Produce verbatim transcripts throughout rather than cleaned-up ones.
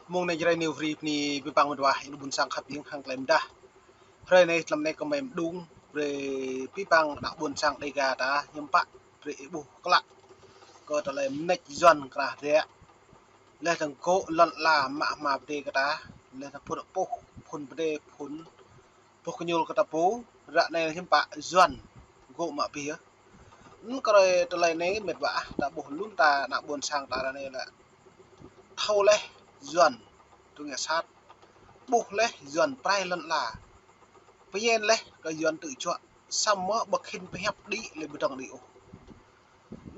Mông anai Jrai New Free bơni abih bang mĕt wa, ih ƀuôn sang khăp ƀing hăng tơlơi mơdah. Hrơi anai tlam anai kơmơi mơđung brơi abih bang ană ƀuôn sang Dega ta hiư̆m pă brơi ih ƀuh klă kơ tơlơi mơneč Yuan krah rĕ. Laih dơ̆ng gŏ lŏn ala mă hma pơdai kơ ta, laih dơ̆ng phŭn pŭh, phŭn pơdai, phŭn pŭh kơñul kơ ta pô, ră anai hiư̆m pă Yuan gŏ mă abih yơh. Anŭn kơ hrơi tơlơi anai mĕt wa ah, ta ƀuh lŏm ta ană ƀuôn sang ta ră anai lĕ thâo laih Yuan tŭ ngă sat, ƀuh laih Yuan prai lŏn ala, pơñen laih kơ Yuan tŭ čuă, samơ̆ ƀu khĭn pơhiăp đĭ lĕ ƀu dŏng đĭ ôh.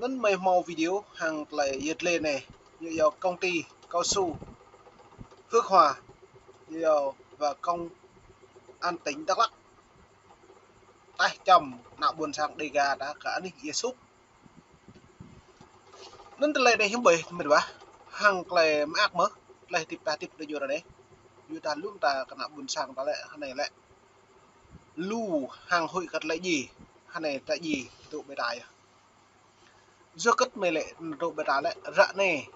Anŭn mơi hmâo video hăng tơlơi yơh tơlơi anai, ñu yua công ty cao su Phước Hòa, ñu yua và công an tỉnh Đắk Lắk taih čăm ană ƀuôn sang Dega ta kơ anih ia sŭp. Anŭn tơlơi anai hiư̆m ƀơi mĕt wa, hăng tơlơi mơak mơ̆, tơlơi hơdip ta hơdip tơ ñu ră anai. Yua ta lŏm ta kơ ană ƀuôn sang ta lĕ, hơnai lĕ lu hăng huĭ kơ tơlơi djai, hơnai tơlơi djai tŭ ƀơi ta yơh. Yua hơget mơi lĕ tŭ ƀơi ta lĕ, ră anai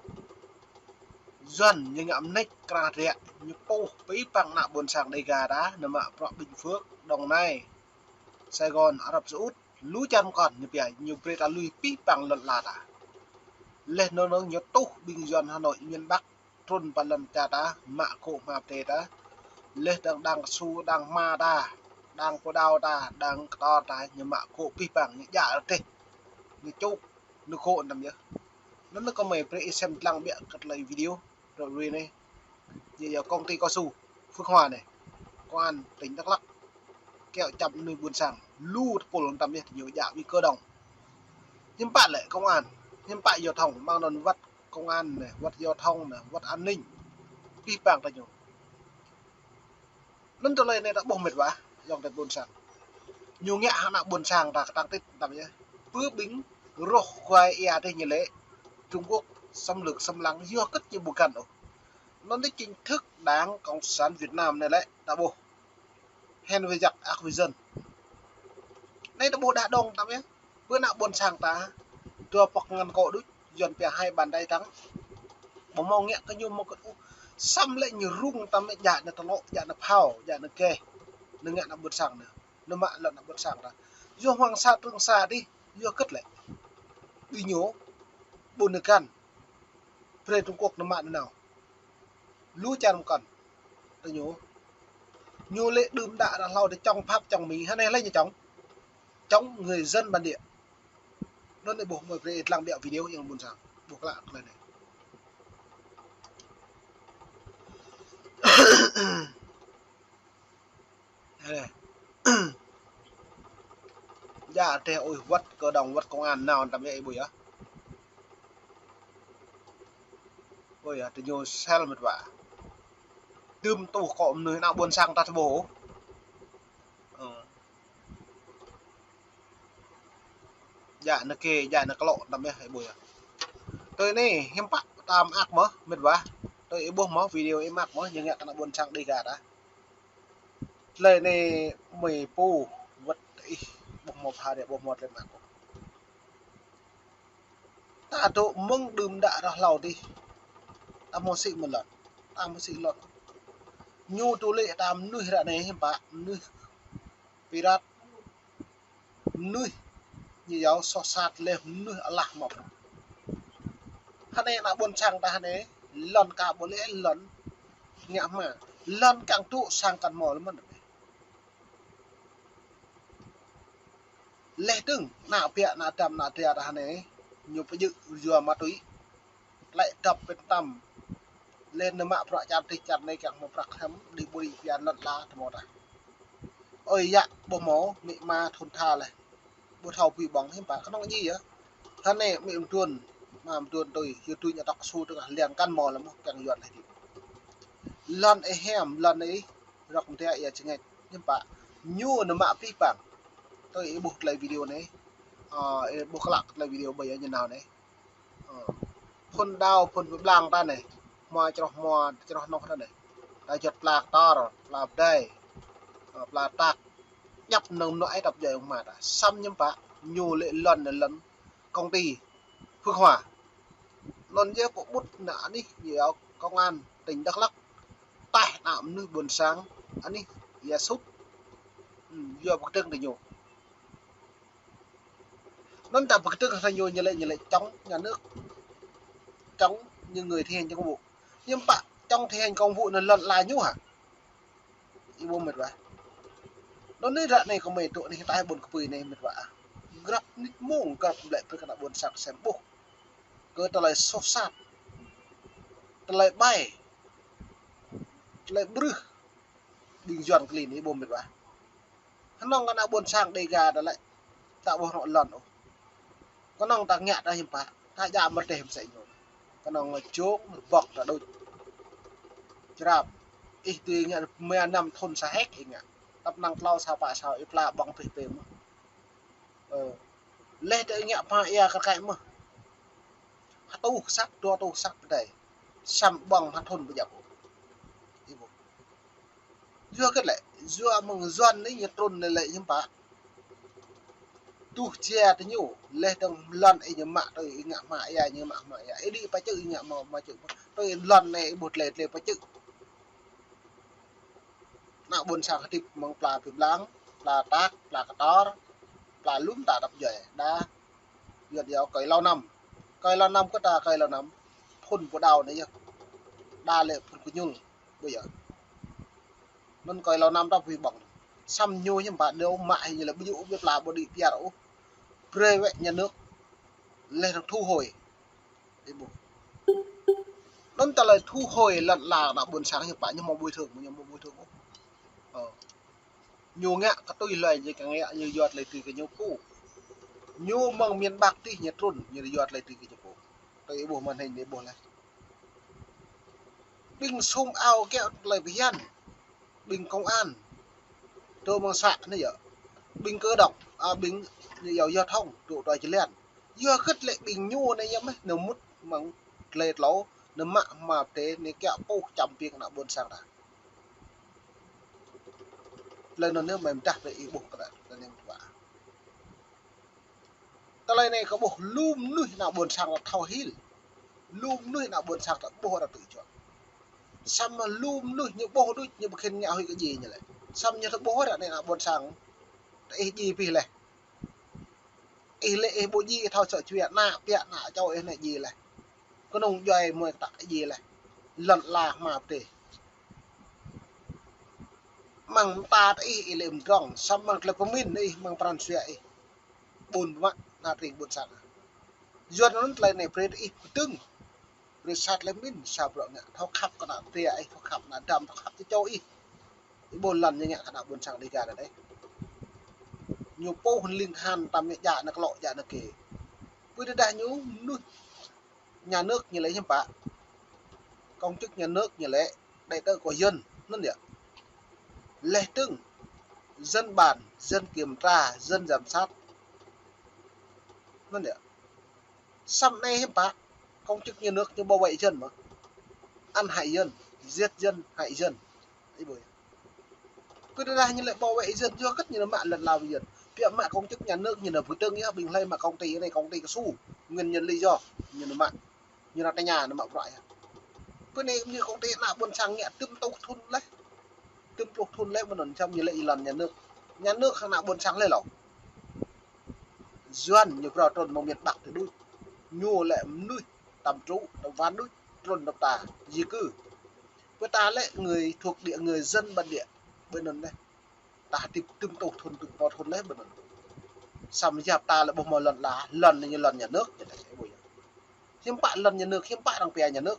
Yuan ñu ngă mơneč krah rĕ, ñu pŭh abih bang ană ƀuôn sang Dega ta, ñu mă bruă Bình Phước, Đồng Nai, Sài Gòn, Ả Rập Xê Út, lu čar mơkŏn ñu pia, ñu brơi ta lui abih bang lŏn ala ta. Laih anŭn ñu tuh ƀing Yuan Hà Nội, miền Bắc, trŭn pơ lŏn čar ta, mă gŏ hma pơdai ta. Laih dơ̆ng đang kơsu, đang hma ta, đang pơđao ta, đang kơtor ta, ñu mă gŏ abih bang, ñu djă rơdêh, ñu čŭk, ñu gŏ tơm yơh. Anŭn kơmơi brơi ih sem lăng biă kơ tơlơi video ră ruai anai. Ñu yua công ty cao su Phước Hòa anai, công an tỉnh Đắk Lắk kiaŏ čăm mơnuih ƀuôn sang, lu tơpul tơm yơh, ñu djă ƀing kơđông. Hiư̆m pă lĕ công an, hiư̆m pă giao thông, mơ̆ng anŭn wăt công an anai, wăt giao thông anai, wăt an ninh, abih bang tơ ñu. Anŭn tơlơi anai ta ƀuh mĕt wa, yŏng tơ ƀuôn sang. Ñu ngă hăng ană ƀuôn sang ta kơtang tit tơm yơh. Pơ ƀing roh guai ia tơ ñu lĕ Trung Quốc xâm lược xâm lăng, yua hơget ñu ƀu găn ôh. Anŭn tơ chính thức Đảng Cộng sản Việt Nam anai lĕ ta ƀuh. Hên wơ̆ jak ak wơ̆ dân. Anai ta ƀuh đah đong tơm yơh. Pơ ană ƀuôn sang ta, dua pŏk ngăn kŏ đôč, Yuan pia hai bàn tay trắng. Ƀu hmâo ngă kơ ñu hmâo kơ ôh. Samơ̆ lĕ ñu rŭng tơm yơh, djă ñu tơlŏ, djă ñu phao, djă ñu kĕ. Ñu ngă ană ƀuôn sang ñu, ñu mă lŏn ană ƀuôn sang ta. Yua Hoàng Sa Trường Sa dih, yua hơget lĕ. Ƀing ñu ƀu ñu găn. Brơi Trung Quốc ñu mă ñu nao. Lu čar mơkŏn tơ ñu. Ñu lĕ đưm đă ră hlâo tơ chống Pháp, chống Mỹ, hơnai lĕ ñu chống, chống người dân bản địa. Anŭn anai ƀuh mơi brơi ih lăng biă video ih ƀuôn sang ƀuh klă tơlơi anai. Anai. Djă rơdêh ôh, wăt kơđông, wăt công an nao tơm yơh ih ƀuh yơh. Ôi, tơ ñu sel mĕt wa. Tơm tuh kŏ mơnuih ană ƀuôn sang ta tơ ƀuh. Ơ. Djă ñu kĕ, djă ñu klŏ tơm yơh ih ƀuh yơh. Tui anai hiư̆m pă ta mơak mơ̆ mĕt wa. Tui ih ƀuh mơ̆ video ih mơak mơ̆, ñu ngă kơ ană ƀuôn sang Dega ta. Tơlơi anai mơi pô wăt ih ƀuh mơ̆ pha rĕ ƀuh mơ̆ tơlơi mơak ôh. Ta dŏ mơ̆ng đưm đă ră hlâo dih. Ta hmâo sĭ mơ̆n lŏn. Ta hmâo sĭ lŏn. Ñu tŭ lĕ ta mơnuih ră anai hiư̆m pă, mơnuih pirate, mơnuih ñu yua soh sat laih mơnuih alah mă bruă. Hơnai ană ƀuôn sang ta hơnai, lŏn ka ƀu lĕ lŏn ngă hma, lŏn kiăng tŭ sang kăn hmâo lĕ mơ̆n. Laih dơ̆ng, ană biă, ană dam, ană dra ta hơnai, ñu pơjơ̆ yua ma túy. Tơlơi dăp pơtăm. Laih ñu mă bruă čar dih čar anai kiăng hmâo prăk hrăm, đĭ ƀu đĭ pia lŏn ala tơ hmâo ta. Ơi yă, ƀu hmâo, amĭ ama thun tha laih. Ƀu thâo pui ƀơ̆ng hiư̆m pă, kơnơ̆ng djơ̆ yơh. Hơnai amĭ mơtuan, ama mơtuan tui, yua tui ñu tŏk su tơngah liang kăn hmâo lĕ mơ̆ kiăng Yuan laih dih. Lŏn ih hiam, lŏn ih rŏk mơtia ia čơngĕt, hiư̆m pă. Ñu ñu mă abih bang. Tui ih ƀuh tơlơi video anai. Ơ, ih ƀuh klă tơlơi video ƀơi yơh ñu nao anai. Ơ. Phun đao, phun pơblang ta anai. Hmua čroh, hmua čroh noh ta anai. Ta juăt pla kơtor, pla pơdai. Ơ, pla tak. Djăp mơnơ̆ng mơnuă ih tăp djai ung hma ta. Samơ̆ hiư̆m pă, ñu lĕ lŏn anai lŏn công ty Phước Hòa. Lŏn yơh pơƀut ană anih, ñu yua công an. tỉnh Đắk Lắk, taih ană mơnuih ƀôn sang, anih ia sŭt. Ư, yua pơkơdơ̆ng tơ ñu. Anŭn ta pơkơdơ̆ng tơ ñu, ñu lĕ, ñu lĕ chống nhà nước, chống những người thi hành công vụ. Hiư̆m pă chống thi hành công vụ anŭn lŏn ala ñu hă? Ih ƀuh mĕt wa. Anŭn anai ră anai kơmơi tŭ anai taih ƀôn kơpui anai mĕt wa. Grăp mơnit mông, grăp blĕ brơi kơ ană ƀôn sang sem ƀuh. Kơ tơlơi soh sat, tơlơi ƀai, tơlơi brưh ƀing Yuan klin ih ƀuh mĕt wa. Hơnơ̆ng kơ ană ƀôn sang Dêga ta lĕ, ta ƀuh rŏ lŏn ôh. Kơnơ̆ng ta ngă ta hiư̆m pă, ta djă mơ̆ tơh mơsĕ ñu. Kơnơ̆ng jông bŏk ta đôč. Črap. Ih tui ngă mơ̆ năm thun sa héc ih ngă. Tăp năng tlâo sa pă sa ih pla ƀơ̆ng pih pê mơ̆n. Ơ. Leh tơ ih ngă pha ia kơ kai mơ̆n. Hơtuh săk, dua tuh săk pơdai. Săm ƀơ̆ng ha thun pơjăp. Ih ƀuh. Yua kơ lĕ, yua mơ̆ng Yuan anai ñu trŭn anai lĕ hiư̆m pă. Tuh jia tơ ñu, leh dơ̆ng lŏn ih ñu mă tui ih ngă hmua ia, ñu mă hmua ia. Ih đĭ pơčư̆ ih ngă hmua, hmua čư̆. Tui lŏn anai ih ƀuh tlê tlê pơčư̆. Ană ƀôn sang hơdip mơ̆ng pla Pĭ Blang, pla Tak, pla Kơtor, pla lŭm ta tăp djuai. Đa, Yuan iâu cây lâu năm. Cây lâu năm kơ ta cây lâu năm. Phun pô đao anai yơh. Đa lĕ phun kơñul. Ƀu yơh. Anŭn kơi lâu năm ta ƀuh ƀơ̆ng. Săm ñu hiư̆m pă dơ̆ng mă hĭ ñu lĕ ƀu djơ̆ ƀu pla ƀu đĭ piar ôh. Brơi wĕ nhà nước. Leh dơ̆ng thu hồi. Ih ƀuh. Anŭn tơlơi thu hồi lŏn ala ană ƀôn sang hiư̆m pă ñu hmâo bồi thường, ñu hmâo bồi thường ôh. Ơ. Ñu ngă kơ tui hloi ñu kơ ngă ñu yua tơlơi tui kơ ñu pô. Ñu mơ̆ng miền Bắc tih ñu trŭn, ñu yua tơlơi tui kơ ñu pô. Tui ih ƀuh màn hình anai ih ƀuh leh. Ƀing sum ao kiaŏ tơlơi pơhian. Ƀing công an. Tơ mơ̆ng xã anai yơh. Ƀing cơ động, a, ƀing anai yơh giao thông, tŭ tui čơlian. Yua kơ lĕ ƀing ñu anai yơh mơ̆n, nao mŭt mơ̆ng tơlơi tlâo, nao mă hmua pơdai, anai kiaŏ pô čăm ƀing ană ƀôn sang ta. Tơlơi anŭn anai mơi mơdah brơi ih ƀuh kơ ta, tơlơi anai mơ̆n wa. Tơlơi anai kơ ƀuh lu mơnuih ană ƀôn sang ta thâo hil. Lu mơnuih ană ƀôn sang ta ƀuh arăng tui čuă. Samơ̆ lu mơnuih ñu ƀuh đôč ñu ƀu khĭn ngă huĭ kơ djai ñu lĕ. Samơ̆ ñu ta ƀuh arăng anai ană ƀôn sang. Ta ih djai pih leh. Ih lĕ ih ƀu djai ih thâo sŏ čuia ană piă ană čô ih anai djai leh. Kơnung djuai mơi kơtăk ih djai leh. Lŏn ala hmua pơdai. Mơ̆ng mơta ta ih ih lĕ mdrŏng, samơ̆ mơ̆ng tơlơi pơmĭn ih mơ̆ng pran jua ih. Ƀun mă ană tring ƀôn sang. Yuan anŭn tơlơi anai brơi ih pơdơ̆ng. Brơi sa tơlơi pơmĭn sa bruă ngă. Thâo khăp kơ ană tring ih, thâo khăp ană dam, thâo khăp tơ čô ih. Ih ƀuh lŏn ñu ngă kơ ană ƀôn sang Dêga anai. Ñu pô hơnling han tam ñu djă ană klŏ djă ană kê. Ƀu tơdah ñu mơnuih nhà nước ñu lĕ hiư̆m pă. Công chức nhà nước ñu lĕ đại tá của dân, anŭn yơh. Leh dơ̆ng dân bàn, dân kiểm tra, dân giám sát. Anŭn yơh. Samơ̆ anai hiư̆m pă, công chức nhà nước ñu bảo vệ dân mơ̆n. Ăn hại dân, giết dân, hại dân. Ih ƀuh yơh. Kơ tơdah ñu lĕ bảo vệ dân yua kơ ñu nao mă lŏn ala ƀing dân. Biă mă công chức nhà nước ñu nao pơdơ̆ng yơh, ƀing hlơi mă công ty anai, công ty kơsu. Nguyên nhân lý do ñu nao mă. Ñu nao tơña nao mă bruă yơh. Pơ anai ñu công ty ană ƀôn sang ngă tơm pluh thun leh. Tơm pluh thun leh mơ̆n anŭn čăm ñu lĕ ih lŏn nhà nước. Nhà nước hăng ană ƀôn sang leh lŏ. Yuan ñu phrâo trŭn mơ̆ng miền Bắc tơ đôč. Ñu lĕ mơnuih tăm trŭ, tăm van đôč, trŭn tơm ta, di cư. Pơ ta lĕ người thuộc địa, người dân bản địa. Ƀơi anŭn leh. Ta hơdip tơm pluh thun, tơm pluh thun leh ƀơi anŭn. Samơ̆ yap ta lĕ ƀu hmâo lŏn ala, lŏn anai ñu lŏn nhà nước, ñu lĕ ih ƀuh yơh. Hiư̆m pă lŏn nhà nước, hiư̆m pă arăng pia nhà nước.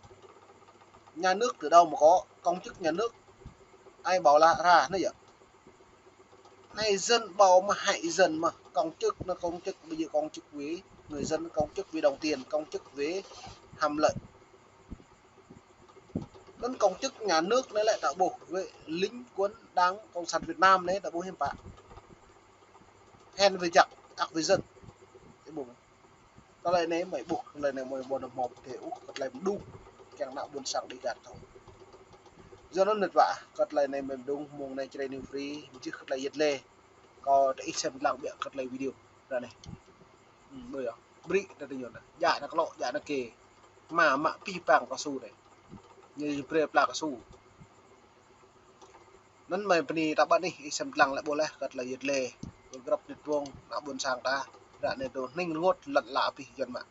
Nhà nước từ đâu mà có, công chức nhà nước ai bảo là ra anai yơh. Anai dân bảo mà hại dân mà, công chức anai công chức, bây giờ công chức vì người dân, công chức vì đồng tiền, công chức vì hàm lợi. Anŭn công chức nhà nước anai lĕ ta ƀuh, với lính quân Đảng Cộng sản Việt Nam anai ta ƀuh hiư̆m pă. Hèn với giặc, ác với dân. Ih ƀuh. Tơlơi anai mơi ƀuh, tơlơi anai mơi ƀuh nao hmâo pơdai ôh, kơ tơlơi mơđung. Kiăng ană ƀôn sang Dêga thâo. Yua anŭn mĕt wa, kơ tơlơi anai mơi mơđung, mông anai Jrai New Free, mơjưh kơ tơlơi yet lĕ. Kâo tơ ih sem lăng biă kơ tơlơi video. Ră anai. Ư, ƀơi yơh. Brơi ta tơ ñu anai. Djă ană klŏ, djă ană kê. Mă, mă pih pang kơ su anai. Ñu brơi pla kơsu. Anŭn mơ̆ bơni ta ƀă anih, ih sem lăng lĕ ƀuh laih kơ tơlơi yơh lĕ. Kơ grăp nit ƀơ̆ng, ană ƀôn sang ta. Ră anai tŭ hning rơngot lăn ala abih Yuan mă.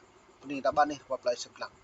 Bơni ta ƀă anih, kơ plơi sem lăng.